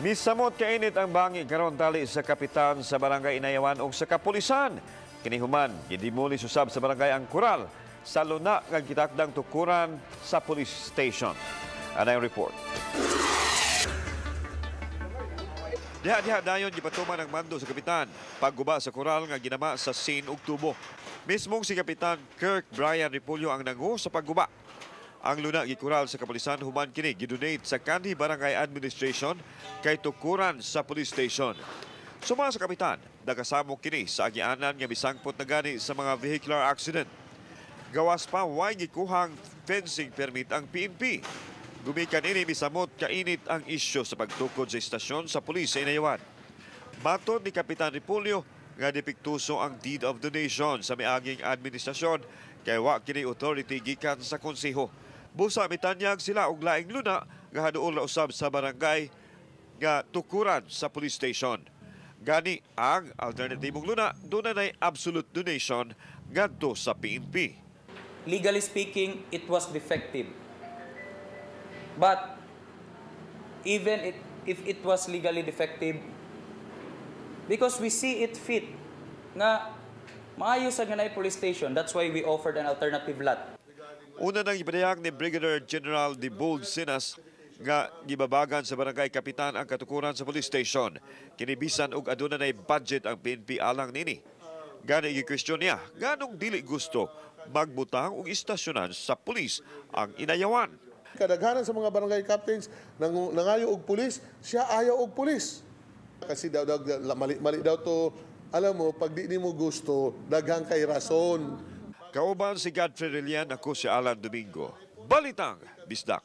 Misamot kainit ang bangi karon tali sa kapitan sa Barangay Inayawan ug sa kapulisan. Kini human gidemolish usab sa barangay ang kural sa luna nga gitakdang tukuran sa police station. Anay report. Diha diha dayon gipatuman ang mando sa kapitan pagguba sa koral nga ginama sa sin ug tubo. Mismong si Kapitan Kirk Brian Repolyo ang nangu sa pagguba. Ang luna gikural sa kapulisan human kini gidonate sa kanhi Barangay Administration kay tukuran sa police station. Suma sa kapitan, nagasamok kini sa agianan nga misangpot na gani sa mga vehicular accident. Gawas pa, way gikuhang fencing permit ang PNP. Gumikan ini, misamot kainit ang isyu sa pagtukod sa istasyon sa pulis sa Inayawan. Matod ni Kapitan Repolyo nga depektuso ang deed of donation sa miaging administrasyon kay wa kini authority gikan sa konseho. Busa mitanyag sila og laing luna nga haduol ra usab sa barangay nga tukuran sa police station. Gani ang alternatibong luna duna nay absolute donation ngadto sa PNP. Legally speaking, it was defective. But even if it was legally defective, because we see it fit nga maayo sa ganay police station, that's why we offered an alternative lot. Una nang ipadayag ni Brigadier General Debold Sinas nga gibabagan sa barangay kapitan ang katukuran sa police station. Kini bisan og aduna nay budget ang PNP alang nini. Gani gi-question niya nganong dili gusto magbutang og istasyonan sa pulis ang Inayawan. Kadaghanan sa mga barangay captains nangayo og pulis, siya ayaw og pulis. Kasi daw mali, mali daw to, alam mo, pag di nimo gusto, daghang kay rason. Kauban si Godfrey Relian, ako si Alan Domingo. Balitang Bisdak.